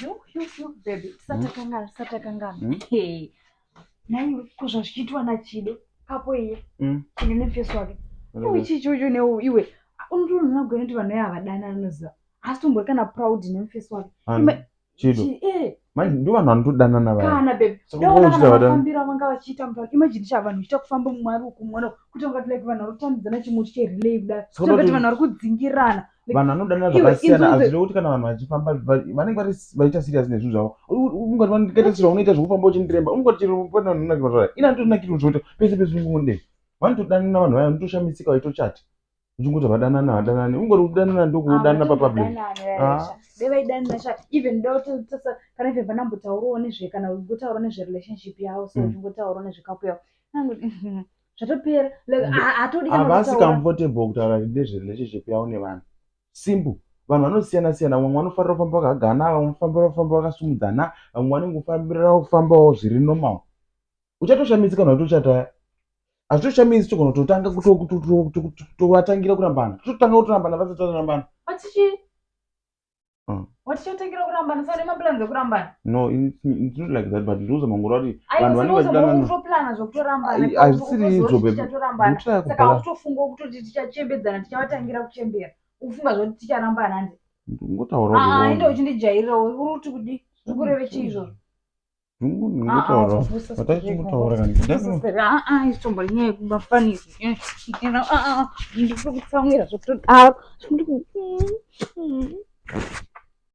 Yu baby, tisatakanganwa, tisatakanganwa. Hey. Naiwe ko zvazvichiitwa naChido kapo iye Chido nemufesi wake. Iwe chichocho newe iwe unotoona kugona kuti vanhu ava vadanana unoziva. Asi tombori kana proud nemufesi wake. Chido. Manje ndo vanhu vanotodanana vaya. Kana baby. Ndaona kana mafambiro avanga vachiita mutauni. Imagine cha vanhu vachiita kufamba mumwe ari uku mumwe kuti ungati like vanhu vari kutambidzana chimuti cherelay kudai. Kuti vanhu vari kudzingirana. Vanhu vanodanana zvakasiyana hazvireve kuti kana vanhu vachifamba vanenge vari vaita serious nezvinhu zvavo. Ungati vanikaita sezvo unoita zvekufamba uchindiremba. Ungati chero pane vanhu vanonakirwa zvakadai. Ini handitonakidzwi zvekuti pese pese ungongodei. Vanotodanana vanhu vaya vanotoshamisika vachitochata. Uchingoti vadanana vadanani ungori kudanana ndokudanana papublic. Ah. Dai vaidanana sha even dotasa kana even vanambotaurawo nezve kana kungotaurawo nezve relationship yavo so uchingotaurawo nezve couple yavo. Zvatopera like hatodi kana havasi comfortable kutaura nezve relationship yavo nevanhu. Simple. Vanhu vanosiyana siyana vamwe vanofarira kufamba vakagana vamwe vanofarira kufamba vakasumudzana vamwe vanenge kufambira kufambawo zviri normal. Uchatoshamisika kana utochata hazvitoshamisi togona kutotanga kutovatangira kurambana tototanga kutorambana vasati vatorambana. Watichi? Watichotangira kurambana so nemaplans ekurambana? No, it's not like that but ndinoza mangoro kuti vanhu vanenge vachidanana. Utoplana zvekutorambana. Hazvisiri izvo baby. Saka utofunga kutoti tichachembedzana tichavatangira kuchembera. Ufunga zvekuti ticharambana handi? Ndingotaura. Ah, ende uchindijairira uri kuti kudii? Zvikureve chii izvozvo? Ndikutsamwira zvekutodaro.